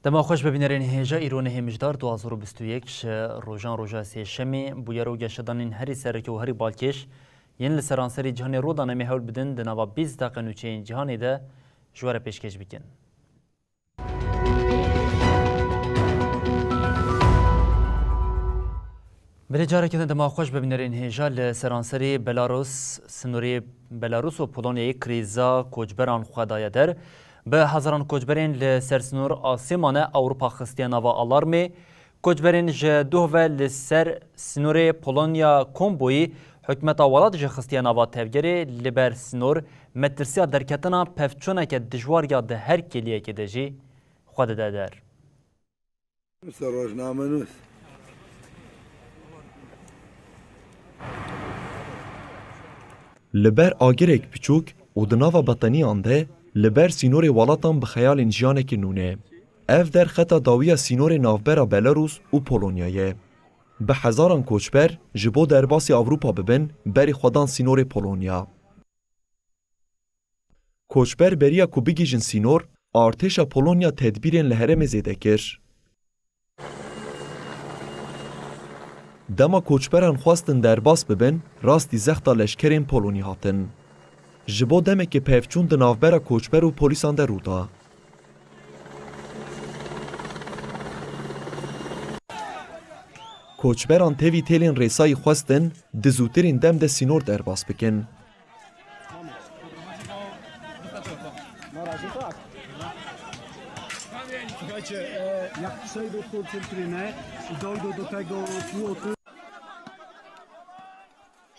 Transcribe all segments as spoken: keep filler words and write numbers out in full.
Dema xweş be bînerên hêja, îro nehê mijdar du hazar û bîst û yek ji rojan roja sêşemê, bûyer û geşedanên herî sereke û herî balkêş yên li seranserî cîhanê rû dane, em ê hewl bidin di nava bîst deqe nûçeyên cîhanê de ji we re pêşkêş bikin. Belê, careke din dema xweş be bînerên hêja. Li seranserî Belarus, sînorê Belarus û Polonyayê krîza koçberan xwe daye der. Bi hezaran koçberên li ser sînor asê mane, Ewropa xistiye nava alarmê. Koçberên ji doh ve li ser sînorê Polonya komboyî hikûmeta welat jî xistiye nava tevgerê. Li ber sînor metirsiya derketina pevçûneke dijwar ya di her kêliyekê de jî xwe dide der. Ser rojnamenûs. Li ber agirek piçûk û di nava beteniyan de, li ber sînorê welatan bi xeyalên jiyanekî nû ne. Ev der xeta dawiya sînorê navbera Belarus û Polonya ye. Bi hezaran koçber ji bo derbasî Ewropa bibin, berî xwe dan sînorê Polonya. Koçber beriya ku bigihîjin sînor, artêşa Polonya tedbîrên li herêmê zêde kir. Dema koçberan xwestin derbas bibin, rastî zexta leşkerên Polonî hatin. Ji bo demekê pevçûn di navbera koçber û polîsan de rû da. Koçberan tevî têlên rêsayî xwestin di zûtirîn dem de sînor derbas bikin. Słuchajcie, e, jak przejdą, skoncentrujemy i dojdą do tego płotu.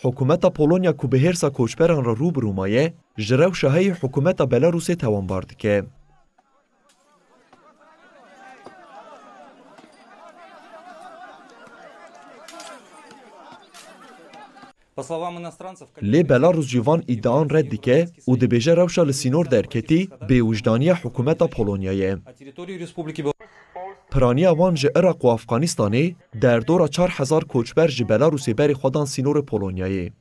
Hikûmeta Polonya ku bi hêrsa koçberan re rû bi rû maye, ji rewşa heyî hikûmeta Belarusê tewanbar dike. Lê Belarus jî van îdian red dike û dibêje rewşa li sînor derketî bêwijdaniya hikûmeta Polonyayê. Piraniya wan ji Iraq û Afganistanê derdora çar hezar koçber ji Belarusê berê xwe dan sînorê Polonyayê.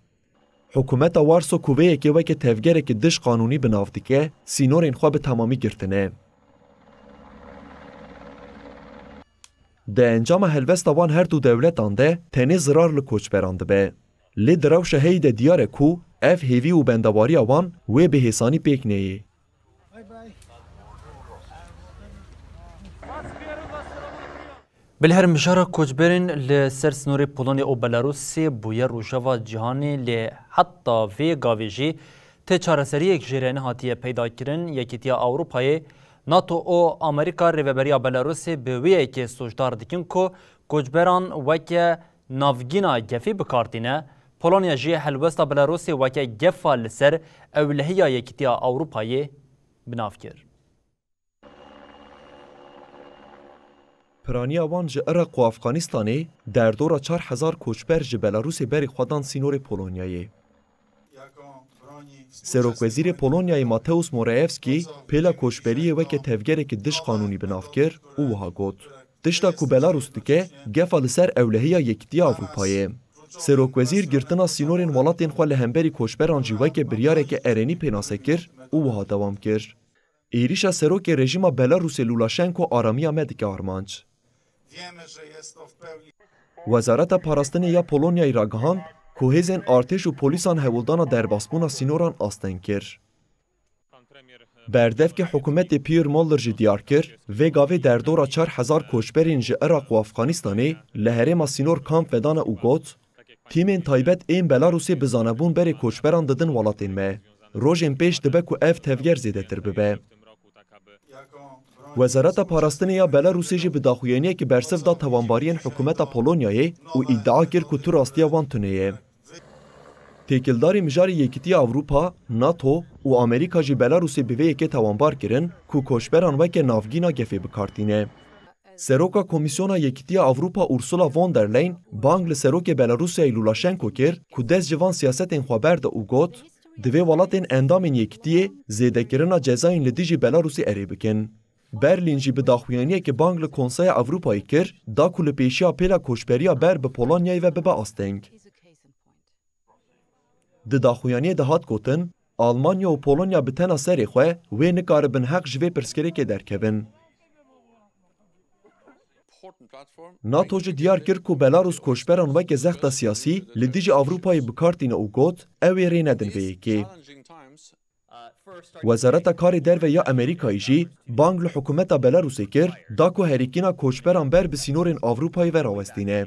Hikûmeta Warso ku vê yekê weke tevgerekî dij qanûnî bi nav dike, sînorên xwe bi temamî girtine. Di encama helwesta wan her du dewletan de tenê zirar li koçberan dibe. Lê di rewşa heyî de diyar e ku ev hêvî û bendewariya wan wê bi hêsanî pêk neyê. Bilê her mijara koçberên li ser sînorê Polonyê û Belarusê bûye rojeva cîhanê, lê heta vê gavê jî ti çareseriyek jê re nehatiye peydakirin. Yekîtiya Ewropayê, NATO û Amerîka rêveberiya Belarusê bi wê yekê sûcdar dikin ku koçberan weke navgîna gefî bi kar tîne. Polonya jî helwesta Belarusê weke gefa li ser ewlehiya Yekîtiya Ewropayê bi nav kir. Piraniya wan ji Iraq û Afganistanê derdora çar hezar koçber ji Belarusê berî xwe dan sînorê Polonyayê. Serokwezîrê Polonyayê Mateusz Morawiecki pêla koçberiyê weke tevgerekî dij qanûnî bi nav kir û wiha got, tişta ku Belarus dike, gefa li ser ewlehiya Yekîtiya Ewropayê. Serokwezîr girtina sînorên welatên xwe li hemberî koçberan jî weke biryareke erênî pênase kir û wiha dewam kir, Êrîşa serokê rejîma Belarusê Lukashenko aramiya me dike armanc. Wezareta Parastinê ya Polonyayê ragihand ku hêzên artêş û polîsan hewldana derbasbûna sînoran asteng kir. Berdevkê hikûmetê Pierre Muller jî diyar kir, vê gavê derdora çar hezar koçberên ji Iraq û Afganistanê li herêma sînor kamp vedane û got, Tîmên taybet ên Belarusê bi zanebûn berê koçberan didin welatên me. Rojên pêş dibe ku ev tevger zêdetir bibe. Wezareta Parastinê ya Belarusê jî bi daxuyaniyekî bersiv da tawanbariyên hikûmeta Polonyayê û îdia kir ku tu rastiya wan tune ye. Têkildarî mijarê Yekîtiya Ewropa, NATO û Amerîka jî Belarusê bi vê yekê tawanbar kirin ku koçberan weke navgîna gefê bi kar tîne. Seroka Komîsyona Yekîtiya Ewropa Ursula von der Leyen bang li serokê Belarusiyayê Lukashenko kir ku dest ji van siyasetên xwe berde û got, divê welatên endamên Yekîtiyê zêdekirina cezayên li dijî Belarusê erê bikin. Berlîn jî bi daxuyaniyekê bang li Konseya Ewropayê kir, da ku li pêşiya pêla koçberiya ber bi Polonyayê ve bibe asteng. Di daxuyaniyê de hat gotin, Almanya û Polonya bi tena serê xwe wê nikaribin heq ji vê pirsgirêkê derkevin. NATO jî diyar kir ku Belarus koçberan weke zexta siyasî li dijî Ewropayê bi kar tîne û got, ew ê rê nedin vê yekê. Wezareta Karê Derve ya Amerîkayê jî bang li hikûmeta Belarusê kir, da ku herikîna koçberan ber bi sînorên Ewropayê ve rawestîne.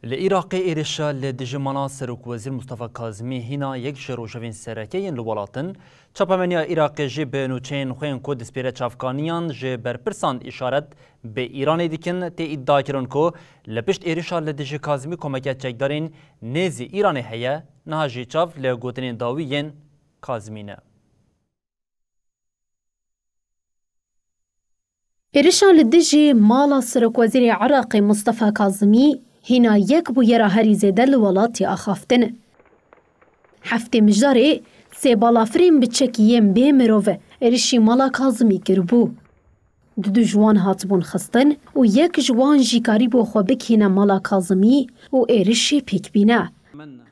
Li Iraqê êrişa li dijî mala Serokwezîr Mustafa Kazimî hîna yek ji rojevên sereke yên li welat in. Çapemeniya Iraqê jî bi nûçeyên xwe yên ku dispêre çavkaniyan ji berpirsan îşaret bi Îranê dikin, tê îdiakirin ku li pişt êrişa li dijî Kazimî komeke çekdarên nêzî Îranê heye, niha jî çav li gotinên dawî yên Kazimî ne. Êrişa li dijî mala Serokwezîrê Iraqê Mustafa Kazimî hîna yek bûyera herî zêde li welatê axaftin. Heftê Mijdarê sê balafirên bi çekî yên bê mirov êrişî mala Kazimî kiribû. Du du ji wan hatibûn xistin û yek ji wan jî karîbû xwe bikîne mala Kazimî û êrişê pêk bîne.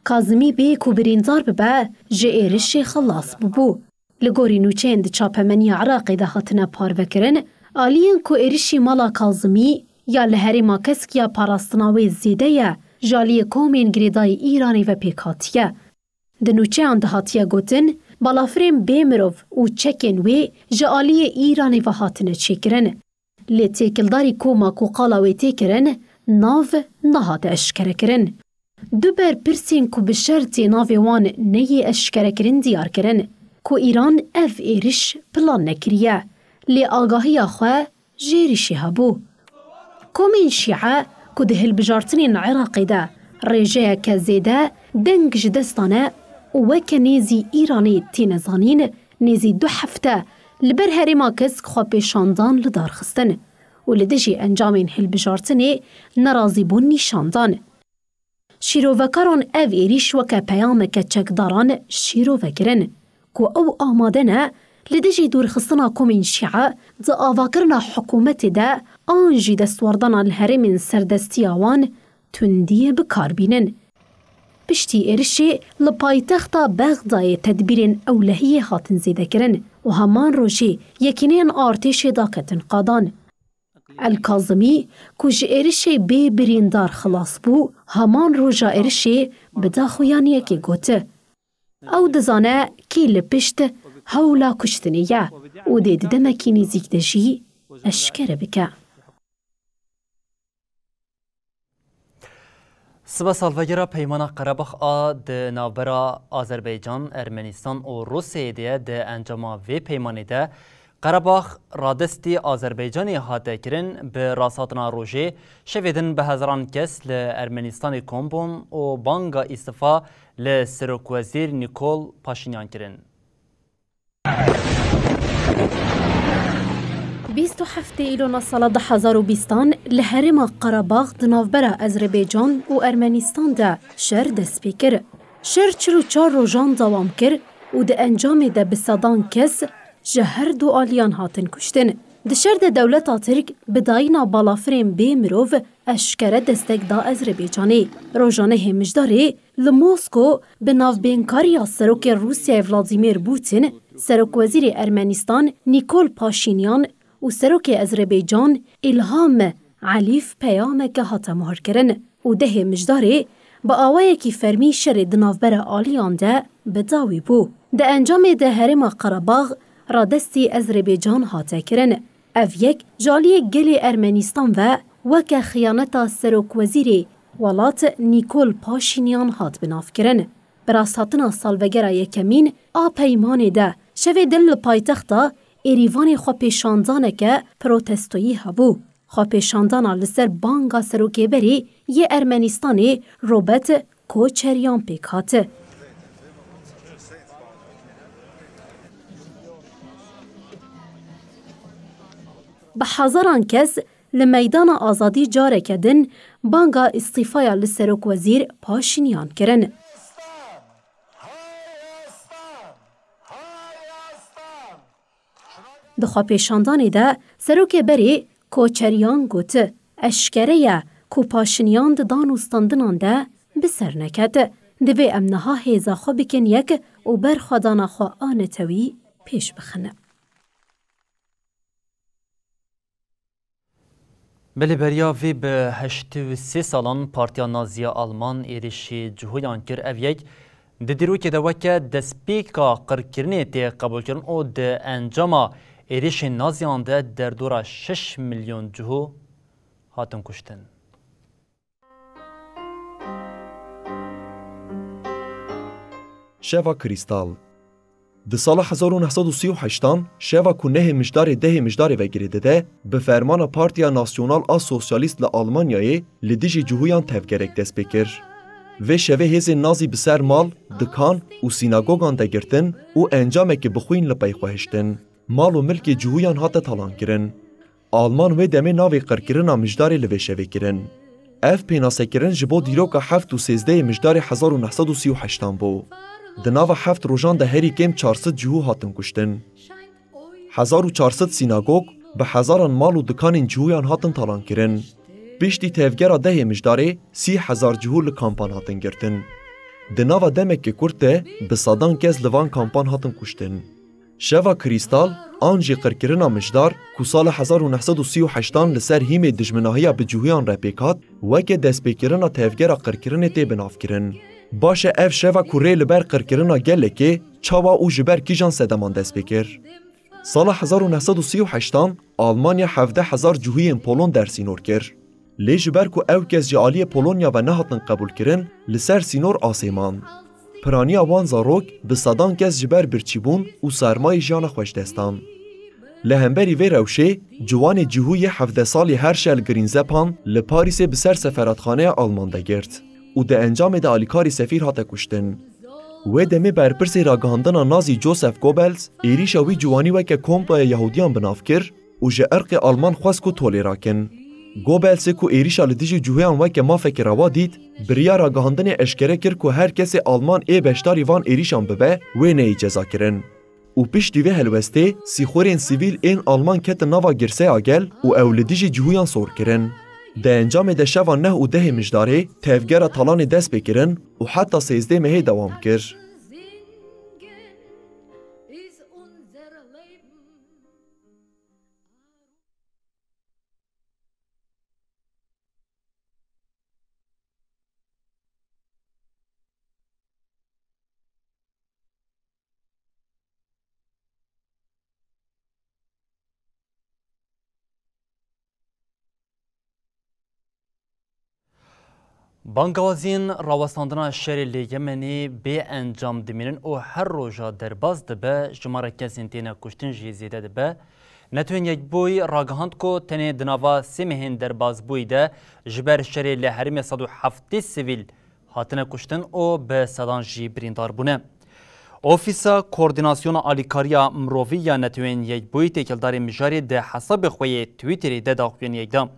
Kazimî bê ku birîndar bibe, ji êrişê xilas bibû. Li gorî nûçeyên di çapemeniya Iraqê de hatine parvekirin, aliyên ku êrişî mala Kazimî ya li herêma Kesk ya parastina wê zêde ye, ji aliyê komên girêdayî Îranê ve pêk hatiye. Di nûçeyan de hatiye gotin, balafirên bê mirov û çekên wê ji aliyê Îranê ve hatine çêkirin. Lê têkildarî koma ku qala wê tê kirin, nav nehate eşkerekirin. Du berpirsên ku bi şertê navê wan neyê eşkerekirin diyar kirin ku Îran ev êriş plan nekiriye, lê agahiya xwe ji êrişê hebû. Komên Şîe ku di hilbijartinên Iraqê de rêjeyeke zêde deng ji dest dane û weke nêzî Îranê têne zanîn, nêzî du hefte li ber herêma Kesk xwepêşandan li dar xistin û li dijî encamên hilbijartinê nerazîbûn nîşan dan. Şîrovekaran ev êrîş weke peyameke çekdaran şîrove kirin ku ew amade ne li dijî dûrxistina komên Şîe di avakirina hikûmetê de an jî destwerdana li herêmên serdestiya wan tundiyê bi kar bînin. Piştî êrişê li paytexta Bexdayê tedbîrên ewlehiyê hatin zêdekirin û heman rojê yekîneyên artêşê daketin qadan. El Kazimî ku ji êrişê bê birîndar xilas bû, heman roja êrişê bi daxuyaniyekê got, ew dizane kî li pişt hewla kuştinê ye û dê di demekî nêzîk de jî eşkere bike. Sibe salvegera Peymana Qerebax a di navbera Azerbaycan, Ermenistan û Rûsyayê de ye. Di encama vê peymanê de Qerebax radestî Azerbaycanê hate kirin. Bi rasthatina rojê şevê din bi hezaran kes li Ermenistanê kom bûn û banga îstifa li Serokwezîr Nîkol Paşînyan kirin. Bîst û heftê Îlona sala du hezar û bîstan li herêma Qerebax di navbera Ezrîbeycan û Ermenistan de şer dest pê kir. Şer çil û çar rojan dewam kir û di encamê de bi sedan kes ji her du aliyan hatin kuştin. Di şer de dewleta Tirk bi dayîna balafirên bê mirov eşkere destek da Ezrîbeycanê. Roja nehê Mijdarê li Mosko bi navbênkariya Serokê Rûsyayê Vladimir Putin, Serokwezîrê Ermenistan Nîkol Paşînyan û Serokê Ezrîbeycan Îlham Elîf peyameke hate mohrkirin û dehê Mijdarê bi awayekî fermî şerê di navbera aliyan de bi dawî bû. Di encamê de herêma Qerebax radestî Ezrîbeycan hate kirin. Ev yek ji aliyê gelê Ermenistan ve weke xiyaneta serokwezîrê welat Nîkol Paşînyan hat binavkirin. Bi rasthatina salvegera yekemîn a peymanê de şevê din li paytexta Êrîvanê xwepêşandaneke protestoyî hebû. Xwepêşandana li ser banga serokê berê yê Ermenîstanê Robert Koçeryan pêk hat. Bi hezaran kes li Meydana Azadî careke din banga îstîfaya li serokwezîr Paşinyan kirin. Di xwepêşandanê de serokê berê Koçeryan got, eşkere ye ku Paşinyan di danûstandinan de bi ser neket. Divê em niha hêza xwe bikin yek û berxwedana xwe a netewî pêş bixin. Belê, beriya vê bi heştê û sê salan Partiya Naziya Alman êrişî cihûyan kir. Ev yek di dîrokê de weke destpêka qirkirinê tê qebûlkirin û di encama êrişên Naziyan de derdora şeş milyon cihû hatin kuştin. Şeva Krîstal. Di sala hezar û neh sed û sî û heştan, şeva ku nehê mijdarê dehê mijdarê ve girê dide, bi fermana Partiya Nasyonal a Sosyalîst li Almanyayê li dijî cihûyan tevgerek dest pê kir. Vê şevê hêzên nazî bi ser mal, dikan û sînagogan de girtin û encamekî bi xwîn li pey xwe hiştin. Mal û milkê cihûyan hate talankirin. Alman wê demê navê qirkirina mijdarê li vê şevê kirin. Ev pênasekirin ji bo dîroka heft û sêzdehê mijdarê hezar û neh sed û sî û heştan bû. Di nava heft rojan de herî kêm çar sed cihû hatin kuştin. Hezar û çar sed sînagog, bi hezaran mal û dikanên cihûyan hatin talankirin. Piştî tevgera dehê mijdarê sî hezar cihû li kampan hatin girtin. Di nava demeke kurt de bi sedan kes li van kampan hatin kuştin. Şeva Krîstal an jî qirkirina mijdar ku sala hezar û neh sed û sî û heştan li ser hîmê dijminahiya bi cihûyan re pêk hat, weke destpêkirina tevgera qirkirinê tê binavkirin. Baş e, ev şeva ku rê li ber qirkirina gelekê çawa û ji ber kîjan sedeman dest pê kir? Sala hezar û neh sed û sî û heştan Almanya hevdeh hezar cihûyên polon dersînor kir. Lê ji ber ku ew kes ji aliyê Polonya ve nehatin qebûlkirin, li ser sînor asê man. Piraniya wan zarok bi sedan kes ji ber birçîbûn û sermayê jiyana xwe ji dest dan. Li hemberî vê rewşê, ciwanê cihû yê hevdeh salî Herşel Grînzepan li Parîsê bi ser seferatxaneya Alman de girt û di encamê de alîkarî sefîr hate kuştin. Wê demê berpirsê ragihandina nazî Joseph Goebbels êrîşa wî ciwanî weke komploya Yahûdiyan bi nav kir û ji irqê Alman xwest ku tolê rakin. Goebbelsê ku êrîşa li dijî cihûyan weke mafeke rewa dît, biryara gihandinê eşkere kir ku her kesê Alman ê beşdarî van êrîşan bibe, wê neyê cezakirin. Û piştî vê helwestê sîxurên sivîl ên Alman ketin nava girseya gel û ew li dijî cihûyan sor kirin. Di encamê de şeva neh û dehê mijdarê tevgera talanê dest pê kirin û heta sêzdeh mehê dewam kir. Bangewaziyên rawestandina şerê li Yemenê bê encam dimînin û her roja derbas dibe, jimara kesên têne kuştin jî zêde dibe. Netewên Yekbûyî ragihand ku tenê di nava sê mehên derbasbûyî de ji ber şerê li herêmê sed û heftê sivîl hatine kuştin û bi sedan jî birîndar bûne. Ofîsa Koordînasyona Alîkariya Mirovî ya Netewên Yekbûyî têkildarî mijarê di hesabê xwe yê Twitterê de daxuyaniyek da.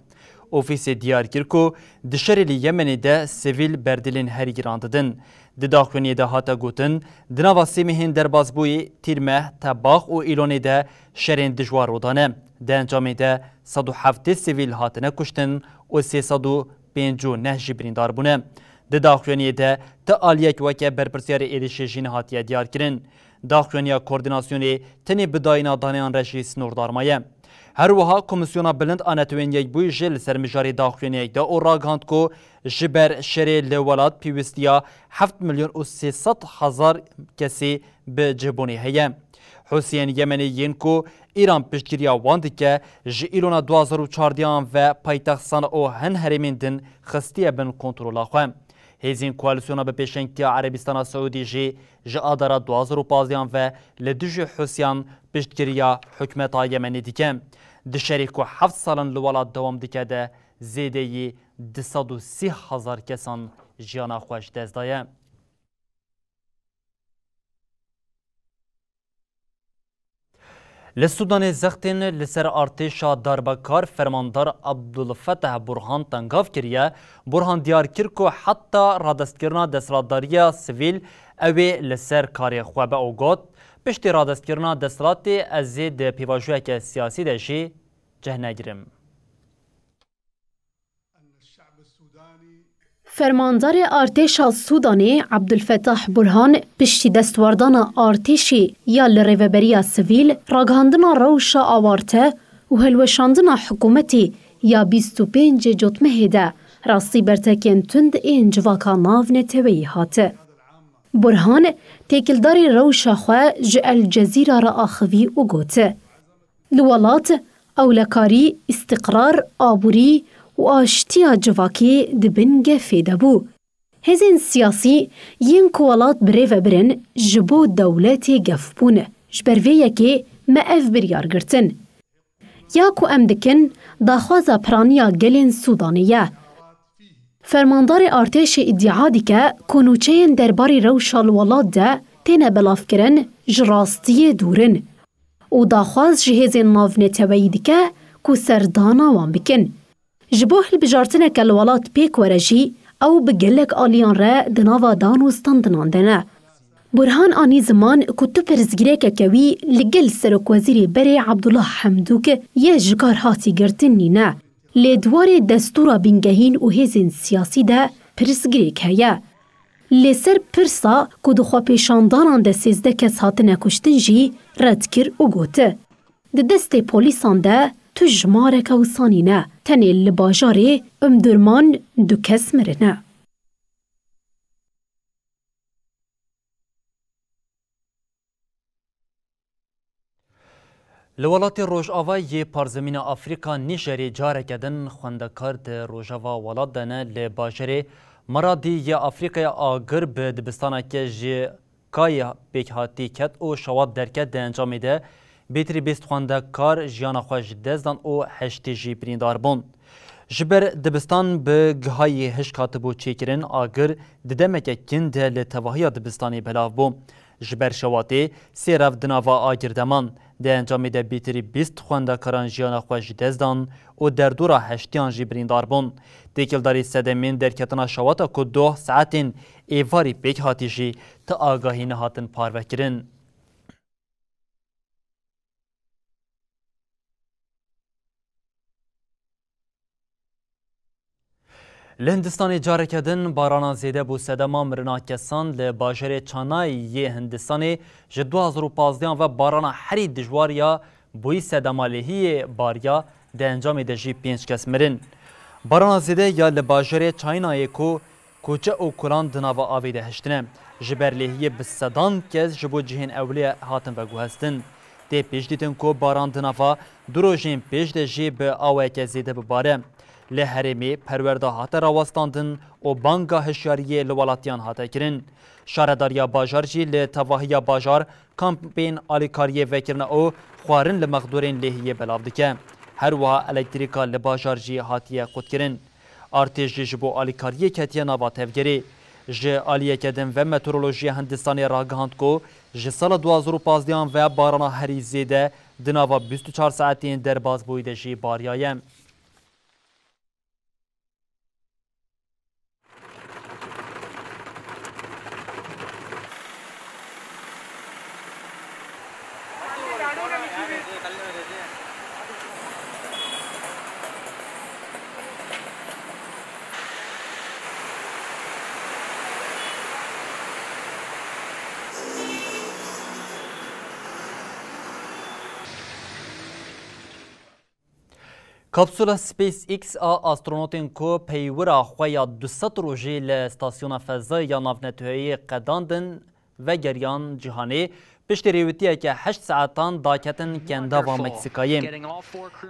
Ofîsê diyar kir ku di şerê li Yemenê de sivîl berdilên herî giran didin. Di daxuyaniyê de hate gotin, di nava sê mehên derbasbûyî Tîrmeh, Tebax û Îlonê de şerên dijwar rû dane. Di encamê de sed û heftê sivîl hatine kuştin û sê sed û pêncî û neh jî birîndar bûne. Di daxuyaniyê de ti aliyek weke berpirsiyarê êrişê jî nehatiye diyarkirin. Daxuyaniya koordînasyonê tenê bi dayîna daneyan re jî sînordar maye. Her wiha Komîsyona Bilind a Netewên Yekbûyî jî li ser mijarê daxuyaniyek da û ragihand ku ji ber şerê li welat pêwîstiya heft milyon û sê sed hezar kesî bi cihbûnê heye. Hûsiyên Yemenê yên ku Îran piştgiriya wan dike, ji Îlona du hazar û çardeh ve paytext Sana û hin herêmên din xistiye bin kontrola xwe. Hêzên koalîsyona bi pêşengtiya Erebistana Siûdî jî ji Adara du hazar û pazdeh ve li dijî Husiyan piştgiriya hikûmeta Yemenê dike. Di şerê ku heft salan li welat dewam dike de zêdeyî du sed û sî hezar kesan jiyana xwe ji dest daye. Li Sûdanê zextên li ser artêşa darbekar fermandar Abdulfetah Burhan tengav kiriye. Burhan diyar kir ku heta radestkirina desthilatdariya sivîl ew ê li ser karê xwe be û got, piştî radestkirina desthilatê ez ê di pêvajoyeke siyasî de jî cih negirim. Fermandarê artêşa Sûdanê Abdulfetah Burhan piştî destwerdana artêşê ya li rêveberiya sivîl, ragihandina rewşa awarte û hilweşandina hikûmetê ya bîst û pêncê Cotmehê de rastî bertekên tund ên civaka navneteweyî hat. Burhan têkildarî rewşa xwe ji El Cezîra re axivî û got, Li welat ewlekarî, îstiqrar, aborî û aştiya civakê di bin gefê de bû. Hêzên siyasî yên ku welat bi rê ve birin ji bo dewletê gef bûn. Ji ber vê yekê me ev biryar girtin. Ya ku em dikin, daxwaza piraniya gelên Sûdanê ye. Fermandarê artêşê îdia dike ku nûçeyên derbarê rewşa li welat de têne belavkirin ji rastiyê dûr in û daxwaz ji hêzên navneteweyî dike ku serdana wan bikin. Ji bo hilbijartineke li welat pêk were jî ew bi gelek aliyan re di nava dan û standinan de ne. Burhan anî ziman ku tu pirsgirêkeke wî li gel serokwezîrê berê Abdullah Hemdûk yê ji kar hatî girtin nîne. Lê di warê destûra bingehîn û hêzên siyasî de pirsgirêk heye. Li ser pirsa ku di xwepêşandanan de sêzdeh kes hatine kuştin jî red kir û got, Di destê polîsan de tu jimareke wisa nîne. Tenê li bajarê Umdurman du kes mirine. Li welatê Rojava yê Parzemîna Afrîka Nîjerê careke din xwendekar di rojava welat de ne. Li bajarê Maradî yê Afrîkaya Agir bi dibistaneke ji kayê pêkhatî ket û şewat derket. Di encamê de bêtirî bîst xwendekar jiyana xwe ji dest dan û heştê jî birîndar bûn. Ji ber dibistan bi gihayî hişk hatibû çêkirin, agir di demeke kin de li tevahiya dibistanê belav bû. Ji ber şewatê sê rev di nava agir de man. Di encamê de bêtirî bîst xwendekaran jiyana xwe ji dest dan û derdora heştiyan jî birîndar bûn. Têkildarî sedemên derketina şewata ku doh saetên êvarî pêk hatî jî ti agahî nehatin parvekirin. Li Hindistanê careke din barana zêde bû sedema mirina kesan li bajarê Çanayê yê Hindistanê ji du hazar û pazdeh ve barana herî dijwar ya bûyî sedema lêhiyê bariya, di encamê de jî pênc kes mirin. Barana zêde ya li bajarê Çaynayê ku koçe û kulan di nava avê de hiştine. Ji ber lêhiyê bi sedan kes ji bo cihên ewlê hatin veguhestin. Tê pêşdîtin ku baran di nava du rojên pêş de jî bi aweke zêde bibare. Li herêmê perwerda hate rawestandin û banga hişyariyê li welatiyan hate kirin. Şaredariya bajar jî li tevahiya bajar kampên alîkariyê vekirine û xwarin li mexdûrên lêhiyê belav dike. Her wiha elektrîka li bajar jî hatiye qutkirin. Artêş jî ji bo alîkariyê ketiye nava tevgerê. Ji aliyeke din ve Meteorolojiya Hindistanê ragihand ku ji sala du hazar û pazdeh ve barana herî zêde di nava bîst û çar saetên derbasbûyî de jî bariyaye. Kapsula SpaceX a astronotên ku peywira xwe ya du sed rojî li Stasyona Fezayê ya Navneteweyê qedandin vegeriyan cîhanê, Piştî rêwitiyeke heşt saetan daketin kendava Meksîkayê.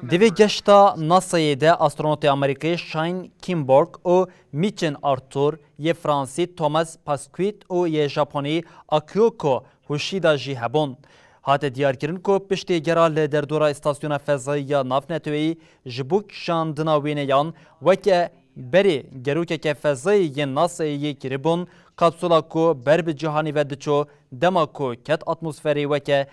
Di vê geşta NASA'yê de astronotê Amerîkayê Shane Kimborg û Michen Arthur, yê Fransî Thomas Pasquet û yê Japonî Akihiko Hoshida jî hebûn. Hate diyarkirin ku piştî gera li derdora îstasyona fezayî ya navneteweyî ji bo kişandina wêneyan weke berê gerokeke fezayî yên NASA'yê yê kiribûn, kapsula ku ber bi cîhanê ve diçû, dema ku ket atmosferê, weke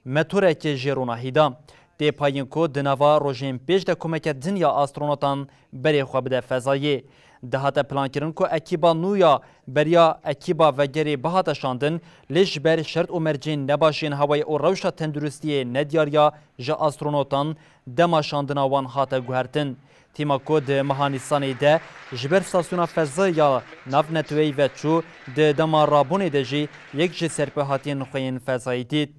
metorekê jê ronahî da. Tê payîn ku di nava rojên pêş de komeke din ya astronotan berê xwe bide fezayê. Dihate plankirin ku ekîba nû ya beriya ekîba vegerê bihate şandin, lê ji ber şert û mercên nebaş yên hewayê û rewşa tenduristiyê nediyariya ji astronotan dema şandina wan hate guhertin. Tîma ku di meha Nîsanê de ji ber stasyona fezayê ya navneteweyî ve çû, di dema rabûnê de jî yek ji serpehatiyên xwe yên fezayî dît.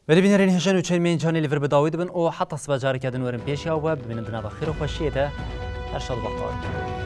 Belê bînerên hêja nûçeyên me yên canê li vir bi dawî dibin û heta sibe careke din werin pêşiya we bimînin di nava xêr û xweşiyê de. Her şad û bextewar.